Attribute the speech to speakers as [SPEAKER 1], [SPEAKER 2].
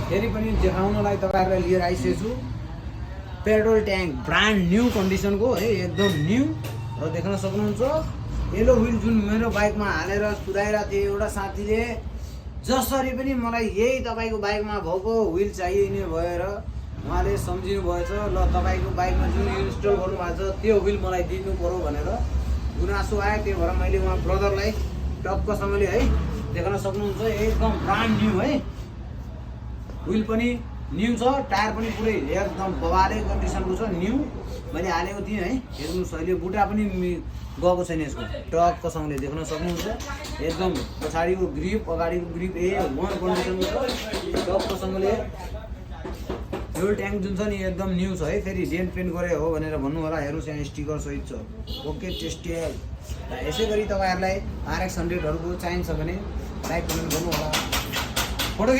[SPEAKER 1] फेरि पनि देखाउनलाई तपाईँहरूलाई लिएर आइसकेको छु पेट्रोल ट्याङ्क ब्रान्ड न्यू कन्डिसनको है, एकदम न्यू। र देख्न सक्नुहुन्छ येलो व्हिल जुन मेरो बाइकमा हालेर कुदाइरहेको थियो एउटा साथीले, जसरी पनि मलाई यही तपाईँको बाइकमा भएको व्हिल चाहिने भएर उहाँले सम्झिनु भएछ। ल तपाईँको बाइकमा जुन इन्स्टल गर्नुभएको छ त्यो व्हिल मलाई दिनु पऱ्यो भनेर गुनासो आयो। त्यही भएर मैले उहाँ ब्रदरलाई टक्कसँगले है देख्न सक्नुहुन्छ एकदम ब्रान्ड न्यू है, व्हिल पनि न्यू छ, टायर पनि पुरै एकदम बबाले कन्डिसनको छ, न्यू मैले हालेको थिएँ है। हेर्नुहोस् अहिले बुटा पनि गएको छैन यसको, टक्कसँगले देख्न सक्नुहुन्छ एकदम पछाडिको ग्रिप अगाडिको ग्रिप A1 कन्डिसनको छ, टक्कसँगले। फ्युल ट्याङ्क जुन छ नि एकदम न्यू छ है, फेरि डेन्ट पेन्ट गरे हो भनेर भन्नु होला। हेर्नुहोस् यहाँ स्टिकर सहित छ, ओके टेस्टी। यसै गरी तपाईँहरूलाई RX 100हरूको चाहिन्छ भने लाइक कमेन्ट गर्नु होला। फोटो